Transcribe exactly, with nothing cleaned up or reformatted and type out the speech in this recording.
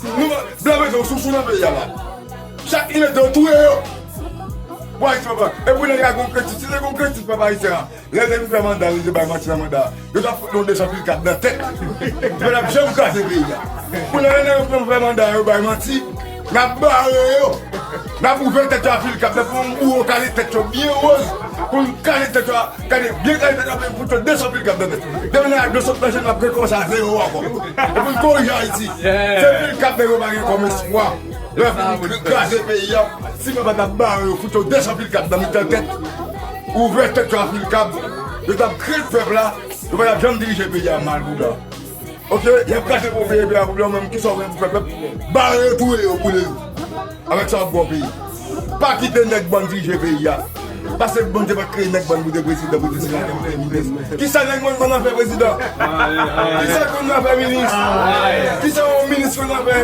Nou blan mete yon sousou nan peyi a la. Chak inèdtan yo touye yo. Pou Ayiti papa. E pou nèg la gon krentif, si te gon krentif papa Ayiti a, lè te vin fè manda, li te bay manti nan manda. Yo t ap fout nou de san pil kat nan tèt. Yo t ap janm kraze peyi a. Pou lè nèg yo fè manda, yo bay manti. N ap bare yo. N ap ouvè tèt yo a pil kat, n ap fè yon bouwo kale tèt yo byen woz. Pou n kale tèt yo a Kale, byen kale tèt la pou yo de san pil kat nan tèt. Demen nèg la dlo sot nan je n, n ap rekòmanse a zewo ankò. E pou n korije Ayiti. Se pil kat nèg yo pa gen kòm espwa. Lè yo fin kraze peyi a, si papa t ap bare yo, fout yo de san pil kat nan mitan tèt, ouvè tèt yo a pil kat, yo t ap krent pèp la, yo pa t ap janm dirije peyi a mal pou blan. Oke, y ap kraze pou peyi a pou blan, menm kisa w gen pou fè pèp? Bare yo, touye yo, boule yo. Avèk sa w ap gwo peyi. Pa kite nèg bòn dirije peyi a. Paske Bondye pa t kreye nèg bòn pou te prezidan, pou te senatè, pou te minis. Kisa nèg bòn konn nan fè prezidan? Kisa l konn nan fè minis? Kisa yon minis konn nan fè